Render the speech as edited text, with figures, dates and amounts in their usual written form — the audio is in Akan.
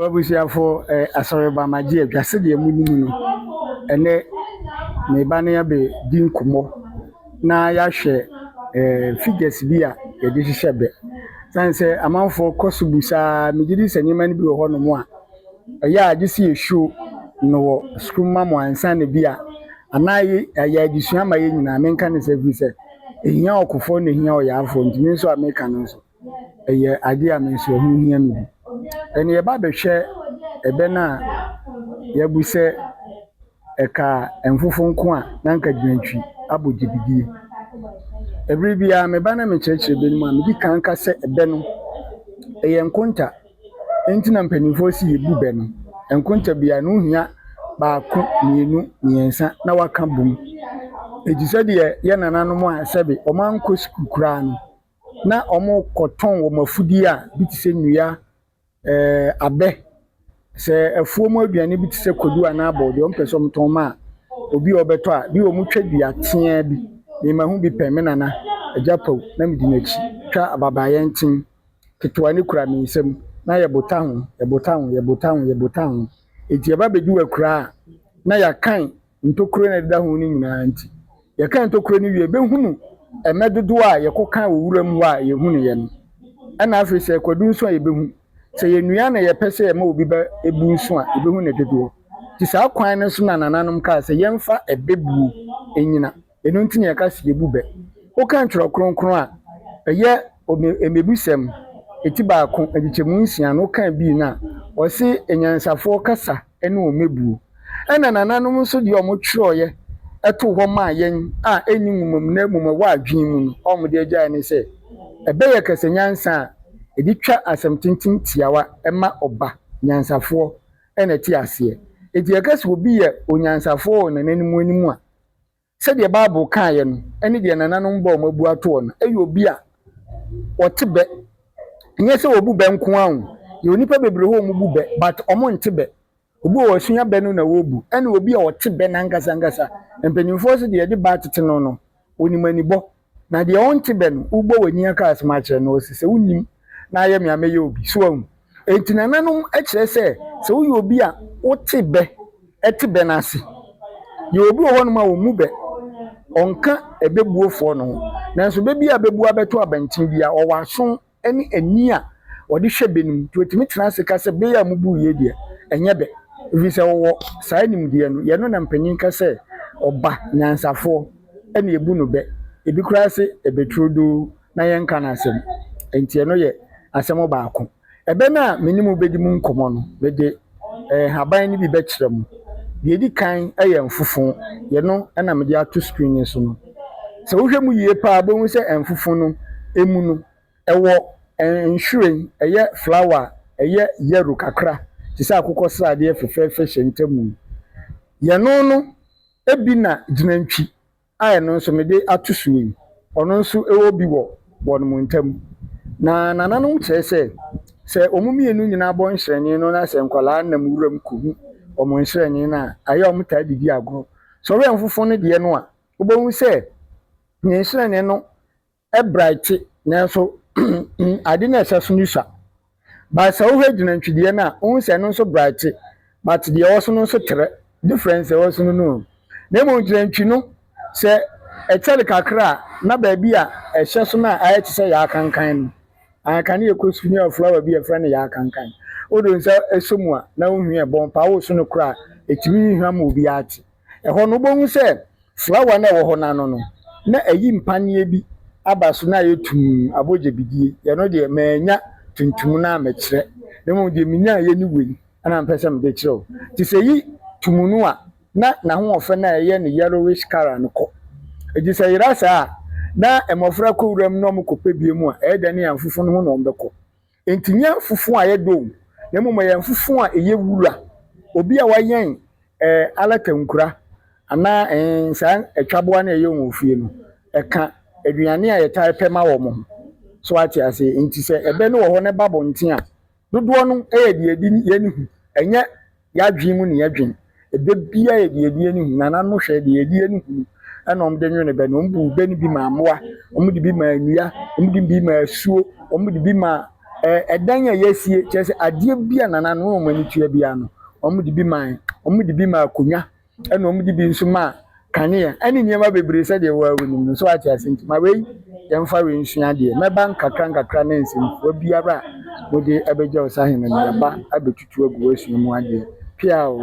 Abusuafoɔ, Asɔreba magye adwa sɛdeɛ monim no, ɛnnɛ me ba no abɛdi nkɔmmɔ na yɛahwɛ figures bi a yɛde hyehyɛ bɛ. Sane sɛ amanfoɔ kɔ so bu saa, megye di sɛ nneɛma no bi wɔ hɔnom a ɛyɛ a gye sɛ yɛshow no wɔ sukuu ma mo ansa na bi a anaa ɛyɛ adesua ma yɛn nyinaa. Menka ne sɛ ɛfiri sɛ ɛhia ɔkofoɔ na ɛhia ɔyaafoɔ nti me nso a meka no nso ɛyɛ adeɛ a me nso ɛho hia me bi. Ɛnna yɛba abɛhwɛ ɛbɛ no a yɛabu sɛ ɛkaa mfofo nko a na anka gyinantwi abɔ gyebidie. Ɛberɛ biara meba na mekyerɛkyerɛ bɛ no mu a, medi kan ka sɛ ɛbɛ no, ɛyɛ nkonta. Enti na mpanimfoɔ si yɛbu bɛ no. Nkonta biara no wohia baako, mmienu, mmiɛnsa na waka bom. Enti sɛdeɛ yɛn nananom a sɛbe wɔankɔ sukuu koraa no, na wɔkɔtɔn wɔn afudeɛ a bi te sɛ nnua, abɛ. Sɛ afuo mu aduane bi te sɛ kwadu anaa borɔdeɛ, wɔpɛ sɛ wɔtɔn ma obi a ɔbɛtɔ a, bi wɔ wɔtwa dua teaa bi. Me mahu bi pɛn, me nana Agya Pawu, na medi n'akyi twa ababaayɛnten ketewa no kura me nsam na yɛbota ho, yɛbota ho, yɛbota ho, yɛbota ho. Enti yɛba bɛdu akuraa a, na yɛakan ntokuro no a ɛdeda ho no nyinaa nti, yɛkaa ntokuro no wie bɛhunu mmɛ dodoɔ a yɛkɔkaa wɔ wuram hɔ a yɛhunuiɛ no. Ɛna afei sɛ kwadu nso a yɛbɛhu. Sɛ yɛ nnua na yɛpɛ sɛ yɛma obi bɛ bu nso a, yɛbɛhu ne dodoɔ. Nti saa kwan no so na nananom kaa sɛ yɛmfa ɛbɛ buo nnyina. Ɛno nti na yɛka sɛ yɛbu bɛ. Wokan Twerɛ Kronkron a, ɛyɛ Mmebusɛm ti baako, nkyekyɛmu nsia no, wokan bii no a, ɔse anyansafoɔ kasa ne wɔn mmɛbuo. Ɛna nananom nso deɛ wɔtwerɛeɛ too hɔ maa yɛn a ɛnni nwoma mu na mmom ɛwɔ adwene mu no, a wɔde agyaeɛ ne sɛ, ɛbɛyɛ kasanyansa a ɛde twa asɛm tenten tiawa ma ɔba nyansafoɔ na ɛte aseɛ. Enti yɛka sɛ obi yɛ onyansafoɔ wɔ nananom anim a, sɛdeɛ Bible kaeɛ no ne deɛ nananom bɔɔ wɔn abu atoɔ no, ɛyɛ obi a ɔte bɛ. Ɛnyɛ sɛ wɔbu bɛ nko ara o. Yɛwɔ nnipa bebree hɔ a wɔbu bɛ but wɔnte bɛ. Obi wɔ hɔ ɔsua bɛ no na ɔrebu, ɛna obi a ɔte bɛ no ankasa ankasa. Mpanimfoɔ se deɛ yɛde ba atete no no, ɔnim anibɔ. Na deɛ ɔnte bɛ no, wobɔ w'ani aka asɛm akyerɛ no, ɔse sɛ wonnim na ayɛ me a mɛyɛ obi. So wahu? Enti nananom kyerɛ sɛ, sɛ woyɛ obi a wote bɛ, te bɛ no ase. Yɛwɔ obi wɔ hɔnom a ɔmmu bɛ, ɔnka ɛbɛbuofoɔ no ho. Nanso bɛ bi a bɛbu abɛto abɛnten biara, ɔwɔ aso ne ani a ɔde hwɛ bɛ no mu. Nti ɔtumi tena ase ka sɛ, bɛ yi a mobuu yei deɛ, ɛnyɛ bɛ. Ɛfiri sɛ ɔwɔ saa nimdeɛ no. Yɛno na mpanin ka sɛ, ɔba nyansafoɔ na ɛbu no bɛ. Ebi koraa se ɛbɛ turodoo na yɛnka no asɛm. Nti ɛno yɛ asɛm baako. Ɛbɛ no a me ne mo bɛdi mu nkɔmmɔ no, mede nhaban no bi bɛkyerɛ mo. Deɛ ɛdi kan yɛ mfofo. Yɛno na mede ato screen no so no. Sɛ wohwɛ mu yie paa wobɛhu sɛ mfofo no mu no, ɛwɔ nhwiren, ɛyɛ flower a ɛyɛ yellow kakra te sɛ akokɔ sradeɛ fɛfɛɛfɛ hyɛ ntamu. Yɛno no bi na gyinantwi a ɛno nso mede ato soɔ yi, ɔno nso wɔ bi wɔ wɔn ntam. Na nananom kyerɛ sɛ, sɛ wɔn mmienu nyinaa bɔ nhyerɛnne no na sɛ nkwadaa nam wuram kɔhu wɔn nhyerɛnne no a, ayɛ a wɔtaa de di agorɔ. Sɛ ɔwɛn fufuo no deɛ no a, wobɛhu sɛ ne nhyerɛnne no bright nanso ade no a ɛhyɛ so no sua. But sɛ wohwɛ gyinantwideɛ no a, wohu sɛ ɛno nso bright but deɛ ɛwɔ so no nso trɛ. Difference a ɛwɔ so no no. Na mmom gyinantwi no, sɛ ɛkyɛre kakra a, na baabi a ɛhyɛ so no a ayɛ te sɛ yɛakankan no. Anka ne yɛkɔ sukuu ne yɛwɔ flower bi a yɛfrɛ no yɛakankan. Wode wo nsa sɔ mu a, na wohua ɛbɔn paa, woso no koraa a, ɛtumi hwa ma obiara te. Ɛhɔ no wobɛhu sɛ flower no a ɛwɔ hɔ no ano no, na ayi mpaneɛ bi aba so na ayɛ tumm abɔ gyabidie. Ɛno deɛ mannya tuntum no ammɛkyerɛ, na mmom deɛ menyaeɛ ne wei na mepɛ sɛ mede kyerɛ wo. Nti sɛ ɛyi tumm no a, na n'ahoɔfɛ no a ɛyɛ no yellowish colour no kɔ. Enti sɛ ɛyera saa a, na mmɔfra kɔ wuram na wɔkɔpɛ bi mu a, ɛyɛ dɛn ne yɛn fufu no ho na wɔbɛkɔ. Enti nyɛ fufu a ɛyɛ dɔ o, na mmom ɛyɛ fufu a ɛyɛ wura. Obi a wayɛn alatankura anaa saa atwaboa no a ɛyɛ wɔn fie no, ɛka aduane a yɛtaa pɛ ma wɔn ho. So wate aseɛ? Enti sɛ ɛbɛ no wɔ hɔ na ɛba abɔnten a, dodoɔ no yɛ deɛ yɛde yɛn ani hu, ɛnyɛ yɛadwene mu na yɛdwen. Ɛbɛ biara yɛ deɛ yɛde yɛn ani hu. Nananom hwɛ deɛ yɛde yɛn ani hu ɛna wɔde nwene bɛ no. Wɔbu bɛ no bi ma mmoa, wɔde bi ma nnua, wɔde bi ma asuo, wɔde bi ma Ɛdan a yɛasie, kyerɛ sɛ adeɛ bi a nananom wɔn ani tua biara no, wɔde bi mae. Wɔde bi maa akonnwa, ɛna wɔde bi nso maa kanea ɛne nneɛma bebree sɛdeɛ wo ara wonim no. So wate ase? Nti ma wei, yɛmfa wei nsua adeɛ. Mɛba nkakra nkakra ne nsɛmfua biara a mode ɛbɛgya Ɔsahene no, yɛba abɛtutu agu w'asua mu adeɛ. Piaw!